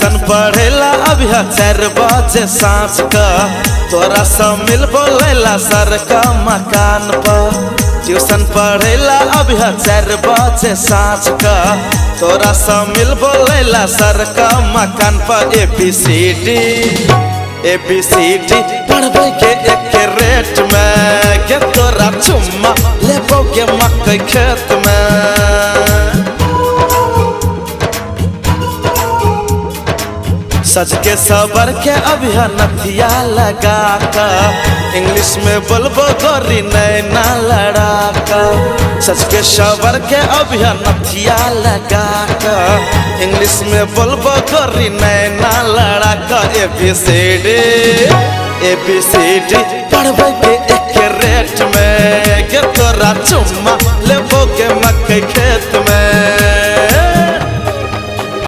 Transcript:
Tuition पढ़ेला अभी 4 बजे साँझ का, तोरा से मिलबो लैला सर का मकान पर। ट्यूशन पढ़ेला अभी 4 बजे साँझ का, तोरा से मिलबो लैला सर का मकान पर। A B C D, A B C D पढ़बे के एक रेट में, के तोरा चुम्मा लेबो के मकई खेत में। सज के सबर के अभी नथिया लगा का, इंग्लिश में बोलबो गोरी नैना लड़ा का। सज के सबर के अभी नथिया लगा का, इंग्लिश में बोलबो गोरी नैना लड़ा का। A B C D, A B C D पढ़बे के एक रेट में, के तोरा चुम्मा लेबो के